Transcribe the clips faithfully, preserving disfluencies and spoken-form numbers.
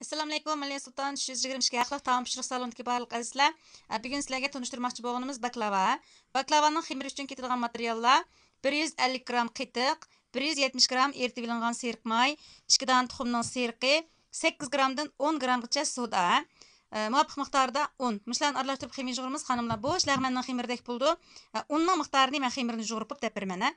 ئەسسالامۇئەلەيكۇم، مەن سۇلتان ئۈچ يۈز يىگىرمە ئىككى ھەقلىق تائام پىشۇرۇق سالونىدىكى بارلىق ئەزىزلەر. ئە، بۈگۈن سىلەرگە تونۇشتۇرماقچى بولغىنىمىز باكلاۋا. باكلاۋانىڭ خېمىرى ئۈچۈن كېتىدىغان ماتېرىياللار: بىر يۈز ئەللىك گرام قېتىق، بىر يۈز يەتمىش گرام ئېرىتىۋېلىنغان سېرىق ماي، ئىككى دانە تۇخۇمنىڭ سېرىقى، سەككىز گرامدىن ئون گرامغىچە سودا، ئە، مۇۋاپىق مىقداردا ئۇن. مۇشۇلارنى ئارىلاشتۇرۇپ خېمىر يۇغۇرىمىز خانىملار. بۇ شلەغمەننىڭ خېمىرىدەك بولىدۇ. ئە، ئۇننىڭ مىقدارىنى مەن خېمىرنى يۇغۇرۇپ دەپ بېرىمەن، ھە.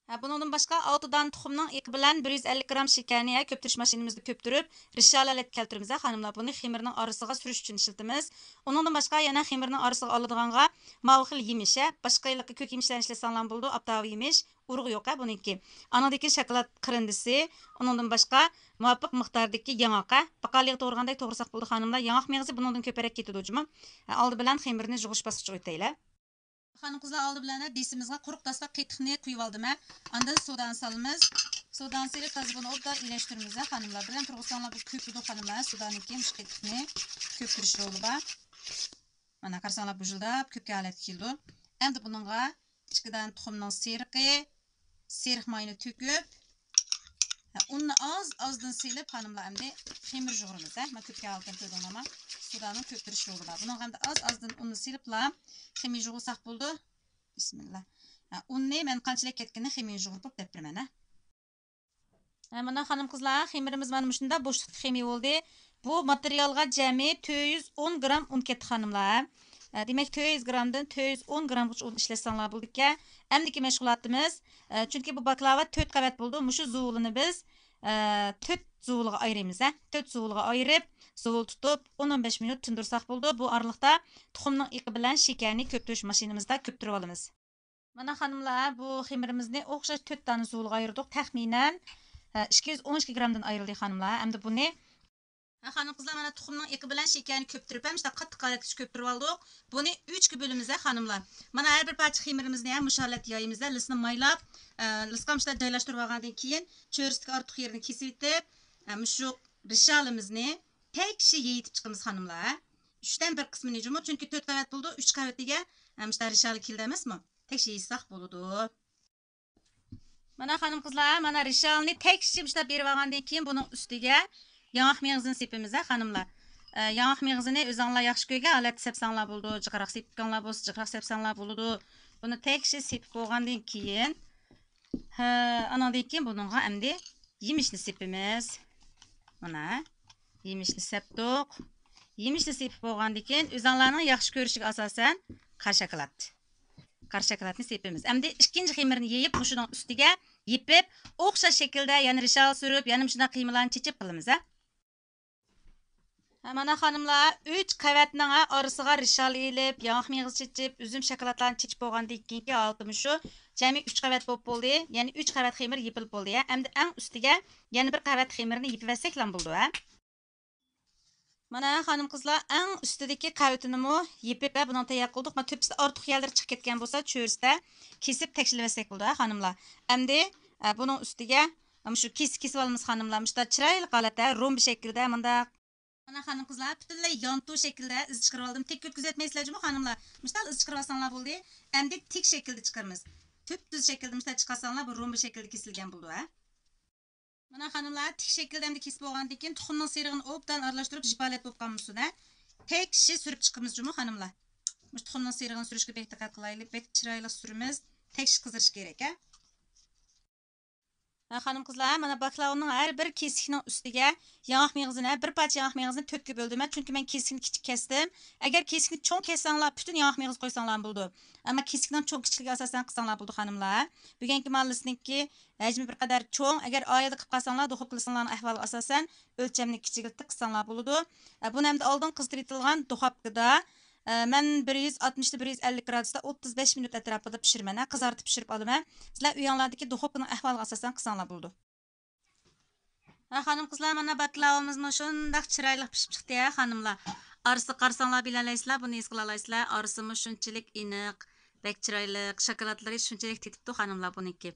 ھە، بۇنىڭدىن باشقا ئالتە دانە تۇخۇمنىڭ ئېقى بىلەن بىر يۈز ئەللىك گرام شېكەرنى، ھە، كۆپتۈرۈش ماشىنىمىزدا كۆپتۈرۈپ، رىشالە ھالەتكە كەلتۈرىمىز، ھە، خانىملار. بۇنى خېمىرنىڭ ئارىسىغا سۈرۈش ئۈچۈن ئىشلىتىمىز. ئۇنىڭدىن باشقا يەنە خېمىرنىڭ ئارىسىغا ئالىدىغانغا ماۋۇ خىل يېمىش، ھە، باشقا ھېلىقى كۆك يېمىشلەرنى ئىشلەتسەڭلارمۇ بولىدۇ، ئاپتاۋا يېمىش، ئۇرۇغى يوق، ھە، بۇنىڭكى. ئانىڭدىن كېيىن شاكىلات قىرىندىسى، ئۇنىڭدىن باشقا مۇۋاپىق مىقداردىكى ياڭاق، ھە، باققالىغا توغرىغاندەك توغرىساق بولىدۇ، خانىملار. ياڭاق مېغىزى بۇنىڭدىن كۆپرەك كېتىدۇ جۇمۇ. ھە، ئالدى بىلەن خېمىرنى يۇغۇرۇش باسقۇچىغا ئۆتەيلى. خانىم قىزلار، ئالدى بىلەن دېسىمىزغا قۇرۇق تاسلا قېتىقنى قۇيۇۋالدىم، ھە. ئاندىن سودانى سالىمىز. سودانى سېلىپ، ھازىر بۇنى ئوبدان ئىلەشتۈرىمىز، ھە، خانىملار. بىلەن تۇرغۇزساڭلار بۇ كۆپىدۇ، خانىملار. سودانىڭكى مۇشۇ قېتىقنى كۆپتۈرۈش رولى بار. مانا، قارىساڭلار، بۇژۇلداپ كۆپكەن ھالەتكە كېلىدۇ. ئەمدى بۇنىڭغا ئىككى دانە تۇخۇمنىڭ سېرىقى، سېرىق ماينى تۆكۈپ، ھە، ئۇننى ئاز ئازدىن سېلىپ، خانىملار، ئەمدى خېمىر يۇغۇرىمىز، ھە. مانا، كۆپكەن ھالىتىنى كۆردۈڭلارمۇ؟ سودانىڭ كۆپتۈرۈش رولى بار. بۇنىڭغا ئەمدى ئاز ئازدىن ئۇننى سېلىپلا خېمىر يۇغۇرساق بولىدۇ. بىسمىللا. ھە، ئۇننى مەن قانچىلىك كەتكىنىنى خېمىر يۇغۇرۇپ دەپ بېرىمەن، ھە. ھە، مانا خانىم قىزلار، خېمىرىمىز مانا مۇشۇنداق بوشلۇقتىكى خېمىر بولدى. بۇ ماتېرىيالغا جەمئىي تۆت يۈز ئون گرام ئۇن كەتتى، خانىملار. ھە، دېمەك، تۆت يۈز گرامدىن تۆت يۈز ئون گرامغىچە ئۇن ئىشلەتسەڭلار بولىدىكەن. ئەمدىكى مەشغۇلاتىمىز، ھە، چۈنكى بۇ باكلاۋا تۆت قەۋەت بولىدۇ. مۇشۇ زۇۋۇلىنى بىز، ھە، تۆت زۇۋۇلغا ئايرىيمىز، ھە. تۆت زۇۋۇلغا ئايرىپ، زۇۋۇل تۇتۇپ، ئون، ئون بەش مىنۇت تىندۇرساق بولىدۇ. بۇ ئارىلىقتا تۇخۇمنىڭ ئېقى بىلەن شېكەرنى كۆپتۈرۈش ماشىنىمىزدا كۆپتۈرۈۋالىمىز. مانا خانىملار، بۇ خېمىرىمىزنى ئوخشاش تۆت دانە زۇۋۇلغا ئايرىدۇق. تەخمىنەن، ئە، ئىككى يۈز ئون ئىككى گرامدىن ئايرىلدى، خانىملار. ئەمدى بۇنى، ھە، خانىم قىزلار، مانا تۇخۇمنىڭ ئېقى بىلەن شېكەرنى كۆپتۈرۈپ، ھەم شۇنداق قاتتىق ھالەتكىچە كۆپتۈرۈۋالدۇق. بۇنى ئۈچكە بۆلىمىز، ھە، خانىملار. مانا ھەر بىر پارچە خېمىرىمىزنى، ھە، مۇشۇ ھالەتتە يايىمىز، ھە، لىسنى مايلاپ، ئە، لىسقا مۇشۇنداق جايلاشتۇرۇپ ئالغاندىن كېيىن، چۆرىسىدىكى ئارتۇق يېرىنى كېسىۋېتىپ، ئە، مۇشۇ رىشالىمىزنى تەكشى يېيىتىپ چىقىمىز، خانىملار، ھە. ئۈچتىن بىر قىسمىنى جۇمۇ، چۈنكى تۆت قەۋەت بولىدۇ، ئۈچ قەۋىتىگە، ئە، مۇشۇنداق رىشالە كېلىدۇ ئەمەسمۇ؟ تەكشى يېيىشساق بولىدۇ. مانا خانىم قىزلار، مانا رىشالنى تەكشى مۇشۇنداق بېرىۋالغاندىن كېيىن بۇنىڭ ئۈستىگە ياڭاق مېغىزىنى سېپىمىز، ھە، خانىملار. ئە، ياڭاق مېغىزىنى ئۆزۈڭلار ياخشى كۆرگەن ھالەتتە سەپسەڭلار بولىدۇ. جىقراق سېپىدىكەنلەر بولسا جىقراق سەپسەڭلار بولىدۇ. بۇنى تەكشى سېپىپ بولغاندىن كېيىن، ھە، ئاناندىن كېيىن بۇنىڭغا ئەمدى يېمىشنى سېپىمىز. مانا، يېمىشنى سەپتۇق. يېمىشنى سېپىپ بولغاندىن كېيىن ئۆزۈڭلارنىڭ ياخشى كۆرۈشىگە ئاساسەن قارا شاكىلات. قارا شاكىلاتنى سېپىمىز. ئەمدى ئىككىنچى خېمىرنى يېيىپ، مۇشۇنىڭ ئۈستىگە يېپىپ، ئوخشاش شەكىلدە يەنە رىشال سۈرۈپ، يەنە مۇشۇنداق قىيمىلارنى چېچىپ قىلىمىز، ھە. ھە، مانا خانىملار، ئۈچ قەۋەتنىڭ، ھە، ئارىسىغا رىشال ئېلىپ، ياڭاق مېغىز چېچىپ، ئۈزۈم شاكىلاتلارنى چېچىپ بولغاندىن كېيىنكى ھالىتى مۇشۇ. جەمئىي ئۈچ قەۋەت بولۇپ بولدى. يەنى ئۈچ قەۋەت خېمىر يېپىلىپ بولدى، ھە. ئەمدى ئەڭ ئۈستىگە يەنە بىر قەۋەت خېمىرنى يېپىۋەتسەكلا بولىدۇ، ھە. مانا خانىم قىزلار، ئەڭ ئۈستىدىكى قەۋىتىنىمۇ يېپىپ، ھە، بۇنىڭ تەييار قىلدۇق. مانا تۆپىسىدە ئارتۇق يەرلىرى چىقىپ كەتكەن بولسا، چۆرىسىدە كېسىپ تەكشىلىۋەتسەك بولىدۇ، ھە، خانىملار. ئەمدى، ئە، بۇنىڭ ئۈستىگە، ئە، مۇشۇ كېسىپ كېسىپ ئالىمىز، خانىملار. مۇشۇنداق چىرايلىق ھالەتتە، رومبا شەكلىدە مۇنداق. مانا خانىم قىزلار، پۈتۈنلەي يانتۇ شەكلىدە ئىز چىقىرىۋالدىم. تىك كۆتكۈزۈۋەتمەيسىلەر جۇمۇ، خانىملار. مۇشۇنداق ئىز چىقىرىۋالساڭلار بولدى. ئەمدى تىك شەكىلدە چىقىرىمىز. تۈپتۈز شەكىلدە مۇشۇنداق چىقارساڭلار، بۇ رومبا شەكلىدە كېسىلگەن بولىدۇ، ھە. مانا خانىملار، تىك شەكىلدە ئەمدى كېسىپ بولغاندىن كېيىن، تۇخۇمنىڭ سېرىغىنى ئوبدان ئارىلاشتۇرۇپ، جىپالەت بولۇپ قالمىسۇن، ھە. تەكشى سۈرۈپ چىقىمىز جۇمۇ، خانىملار. مۇشۇ تۇخۇمنىڭ سېرىغىنى سۈرۈشكە بەك دىققەت قىلايلى، بەك چىرايلىق سۈرىمىز. تەكشى قىزىرىشى كېرەك، ھە. ھە، خانىم قىزلار، مانا باكلاۋانىڭ ھەر بىر كېسىكنىڭ ئۈستىگە ياڭاق مېغىزىنى، بىر پارچە ياڭاق مېغىزىنى تۆتكە بۆلدۈم، چۈنكى مەن كېسىكنى كىچىك كەستىم. ئەگەر كېسىكنى چوڭ كەسسەڭلار، پۈتۈن ياڭاق مېغىز قويساڭلارمۇ بولىدۇ. ئەمما كېسىكنىڭ چوڭ كىچىكلىكىگە ئاساسەن قىلساڭلار بولىدۇ، خانىملار. بۈگۈنكى مانا لىسنىكى ھەجمى بىر قەدەر چوڭ. ئەگەر ئايەردە قىلىپ قالساڭلار، دوخوپكا لىسنىڭلارنىڭ ئەھۋالىغا ئاساسەن ئۆلچەمنى كىچىكلىتىپ قىلساڭلار بولىدۇ. ئە، بۇنى ئەمدى ئالدىن قىزدۇرۇۋېتىلغان دوخوپكىدا، ئە، مەن بىر يۈز ئاتمىشتا بىر يۈز ئەللىك گرادۇستا ئوتتۇز بەش مىنۇت ئەتراپىدا پىشۇرىمەن، ھە، قىزارتىپ پىشۇرۇپ ئالىمەن. سىلەر ئۆيۈڭلاردىكى دوخوپكىنىڭ ئەھۋالىغا ئاساسەن قىلساڭلار بولىدۇ. ھە، خانىم قىزلار، مانا باكلاۋىمىزمۇ شۇنداق چىرايلىق پىشىپ چىقتى، ھە، خانىملار. ئارىسىغا قارىساڭلار بىلەلەيسىلەر، بۇنى ھېس قىلالايسىلەر. ئارىسىمۇ شۇنچىلىك ئېنىق، بەك چىرايلىق، شاكىلاتلىرى شۇنچىلىك تېتىپتۇ، خانىملار، بۇنىڭكى.